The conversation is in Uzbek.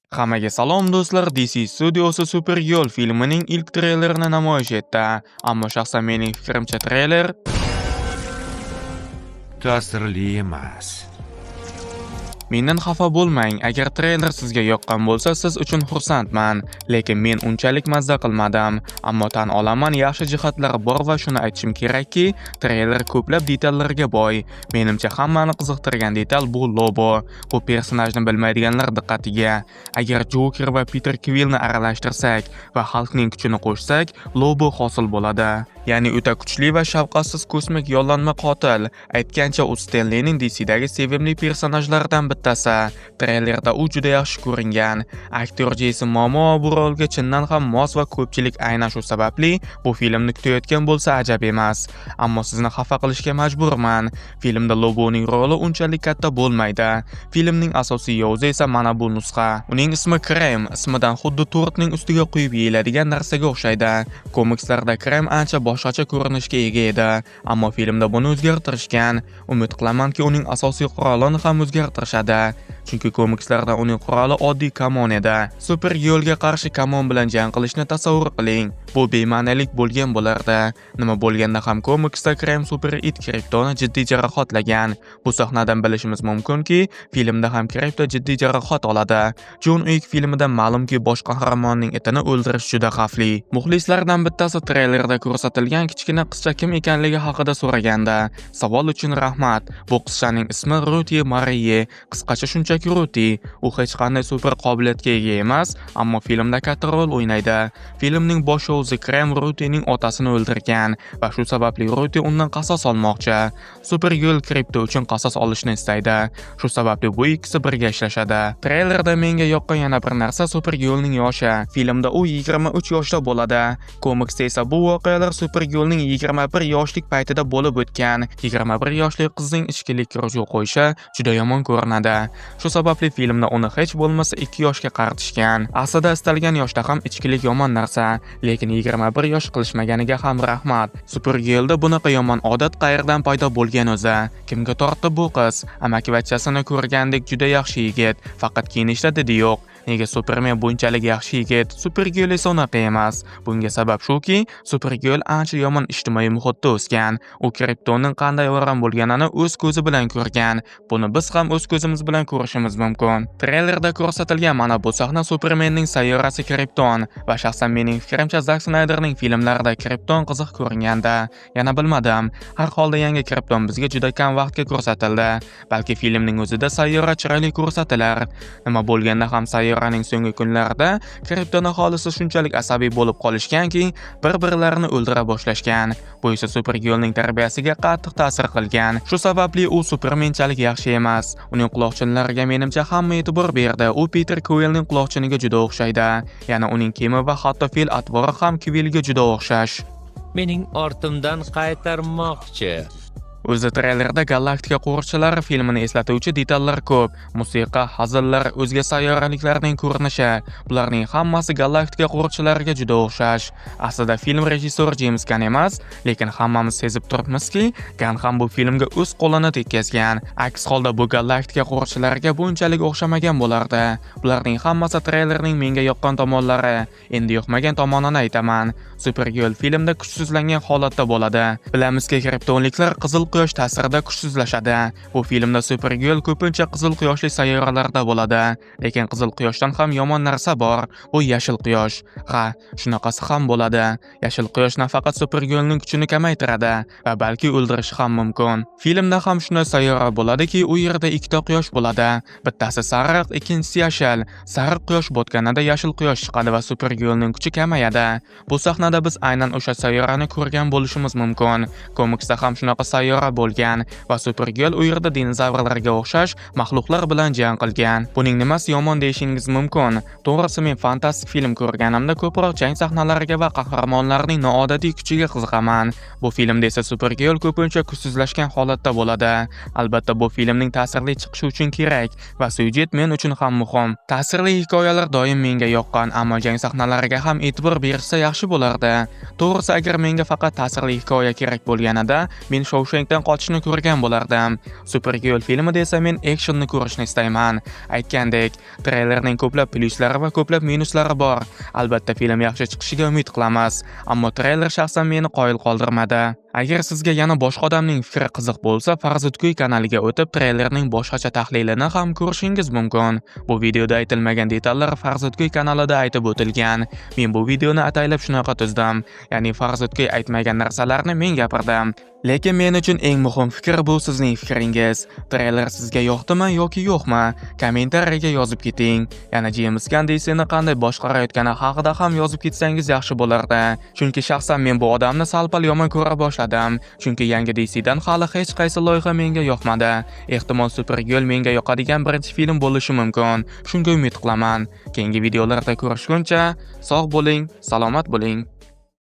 Hammaga salom do'stlar, DC studiosi Supergirl filmining ilk treylerini namoyish etdi. Ammo shaxsan mening fikrimcha treyler ta'sirli emas. Mendan xafa bo'lmang, agar treyler sizga yoqqan bo'lsa, siz uchun xursandman. Lekin men unchalik mazza qilmadim. Ammo tan olaman, yaxshi jihatlari bor va shuni aytishim kerakki, treyler ko'plab detallarga boy. Menimcha hammani qiziqtirgan detal bu Lobo. Bu personajni bilmaydiganlar diqqatiga. Agar Joker va Peter Quillni aralashtirsak va Hulkning kuchini qo'shsak, Lobo hosil bo'ladi. Ya'ni o'ta kuchli va shafqatsiz kosmik yollanma qotil. Aytgancha, u Stan Lining DCdagi sevimli personajlaridan bittasi. Treylerda u juda yaxshi ko'ringan. Aktyor Jeyson Momoa bu rolga chindan ham mos va ko'pchilik aynan shu sababli bu filmni kutayotgan bo'lsa ajab emas. Ammo sizni xafa qilishga majburman. Filmda Loboning roli unchalik katta bo'lmaydi. Filmning asosiy yovuzi esa mana bu nusxa. Uning ismi Krem, ismidan xuddi tortning ustiga quyib yeyiladigan narsaga o'xshaydi. Komikslarda Krem ancha boshqacha ko'rinishga ega edi, ammo filmda buni o'zgartirishgan. Umid qilamanki, uning asosiy qurolini ham o'zgartirishadi. Chunki komikslarda uning quroli oddiy kamon edi. Supergirlga qarshi kamon bilan jang qilishni tasavvur qiling. Bu bema'nilik bo'lgan bo'lardi. Nima bo'lganda ham komiksda Krem super it Kriptoni jiddiy jarohatlagan. Bu sahnadan bilishimiz mumkinki, filmda ham Kripto jiddiy jarohat oladi. John Wick filmidan ma'lumki, bosh qahramonning itini o'ldirish juda xavfli. Muxlislardan bittasi treylerda ko'rsatilgan kichkina qizcha kim ekanligi haqida so'ragandi. Savol uchun rahmat. Bu qizchaning ismi Ruti Marie, qisqacha shunchaki Ruti. U hech qanday super qobiliyatga ega emas, ammo filmda katta rol o'ynaydi. Filmning bosh yovuzi Krem Rutining otasini o'ldirgan va shu sababli Ruti undan qasos olmoqchi. Supergirl Kripto uchun qasos olishni istaydi. Shu sababli bu ikkisi birga ishlashadi. Treylerda menga yoqqan yana bir narsa Supergirlning yoshi. Filmda u 23 yoshda bo'ladi. Komiksda esa bu voqealar Supergirlning 21 yoshlik paytida bo'lib o'tgan. 21 yoshli qizning ichkilikka ruju qo'yishi juda yomon ko'rinadi. Shu sababli filmda uni hech bo'lmasa 2 yoshga qaritishgan. Aslida istalgan yoshda ham ichkilik yomon narsa, lekin 21 yosh qilishmaganiga ham rahmat. Supergirlda bunaqa yomon odat qayerdan paydo bo'lgan o'zi? Kimga tortdi bu qiz? Amakivachchasini ko'rgandek juda yaxshi yigit, faqat kiyinishda didi yo'q. Nega Superman bunchalik yaxshi yigit, Supergirl esa unaqa emas? Bunga sabab shuki, Supergirl ancha yomon ijtimoiy muhitda o'sgan. U Kryptonning qanday vayron bo'lganini o'z ko'zi bilan ko'rgan. Buni biz ham o'z ko'zimiz bilan ko'rishimiz mumkin. Treylerda ko'rsatilgan mana bu sahna Supermanning sayyorasi Krypton va shaxsan mening fikrimcha Zack Snyderning filmlarida Krypton qiziq ko'ringandi. Yana bilmadim. Har holda yangi Krypton bizga juda kam vaqtga ko'rsatildi. Balki filmning o'zida sayyora chiroyli ko'rsatilar. Nima bo'lganda ham sayyoraning so'nggi kunlarida Krypton aholisi shunchalik asabiy bo'lib qolishganki, bir-birlarini o'ldira boshlashgan. Bu esa Supergirlning tarbiyasiga qattiq ta'sir qilgan. Shu sababli u Supermanchalik yaxshi emas. Uning quloqchinlariga menimcha hamma e'tibor berdi. U Peter Quillning quloqchiniga juda o'xshaydi. Yana uning kiyimi va hatto fe'l-atvori ham Quillga juda o'xshash. Mening ortimdan qaytarmoqchi. O'zi treylerda Galaktika qo'riqchilari filmini eslatuvchi detallar ko'p. Musiqa, hazillar, o'zga sayyoraliklarning ko'rinishi. Bularning hammasi Galaktika qo'riqchilariga juda o'xshash. Aslida film rejissyori Jeyms Gan emas, lekin hammamiz sezib turibmizki, Gan ham bu filmga o'z qo'lini tekkazgan. Aks holda bu Galaktika qo'riqchilariga bunchalik o'xshamagan bo'lardi. Bularning hammasi treylerning menga yoqqan tomonlari. Endi yoqmagan tomonini aytaman. Supergirl filmda kuchsizlangan holatda bo'ladi. Bilamizki, kriptonliklar qizil quyosh ta'sirida kuchsizlashadi. Bu filmda Supergirl ko'pincha qizil quyoshli sayyoralarda bo'ladi. Lekin qizil quyoshdan ham yomon narsa bor. Bu yashil quyosh. Ha, shunaqasi ham bo'ladi. Yashil quyosh nafaqat Supergirlning kuchini kamaytiradi va balki o'ldirishi ham mumkin. Filmda ham shunday sayyora bo'ladiki, u yerda ikkita quyosh bo'ladi. Bittasi sariq, ikkinchisi yashil. Sariq quyosh botganida yashil quyosh chiqadi va Supergirlning kuchi kamayadi. Bu sahnada biz aynan o'sha sayyorani ko'rgan bo'lishimiz mumkin. Komiksda ham shunaqa sayyora bo'lgan va Supergirl u yerda dinozavrlarga o'xshash maxluqlar bilan jang qilgan. Buning nimasi yomon deyishingiz mumkin. To'g'risi men fantastik film ko'rganimda ko'proq jang sahnalariga va qahramonlarning noodatiy kuchiga qiziqaman. Bu filmda esa Supergirl ko'pincha kuchsizlashgan holatda bo'ladi. Albatta bu filmning ta'sirli chiqishi uchun kerak va syujet men uchun ham muhim. Ta'sirli hikoyalar doim menga yoqqan, ammo jang sahnalariga ham e'tibor berishsa yaxshi bo'lardi. To'g'risi agar menga faqat ta'sirli hikoya kerak bo'lganida, men Shawshank Toshkentdan qochishni ko'rgan bo'lardim. Supergirl filmida esa men actionni ko'rishni istayman. Aytgandek, treylerning ko'plab plyuslari va ko'plab minuslari bor. Albatta film yaxshi chiqishiga umid qilamiz, ammo treyler shaxsan meni qoyil qoldirmadi. Agar sizga yana boshqa odamning fikri qiziq bo'lsa, Farzidkuy kanaliga o'tib, treylerning boshqacha tahlilini ham ko'rishingiz mumkin. Bu videoda aytilmagan detallar Farzidkuy kanalida aytib o'tilgan. Men bu videoni ataylab shunaqa tuzdim. Ya'ni Farzidkuy aytmagan narsalarni men gapirdim. Lekin men uchun eng muhim fikr bu sizning fikringiz. Treyler sizga yoqdimi yoki yo'qmi? Kommentariyaga yozib keting. Yana James Gunn DC'ni qanday boshqarayotgani haqida ham yozib ketsangiz yaxshi bo'lardi. Chunki shaxsan men bu odamni sal-pal yomon ko'ra boshladim. Chunki yangi DC'dan hali hech qaysi loyiha menga yoqmadi. Ehtimol, Supergirl menga yoqadigan birinchi film bo'lishi mumkin. Shunga umid qilaman. Keyingi videolarda ko'rishguncha sog' bo'ling, salomat bo'ling.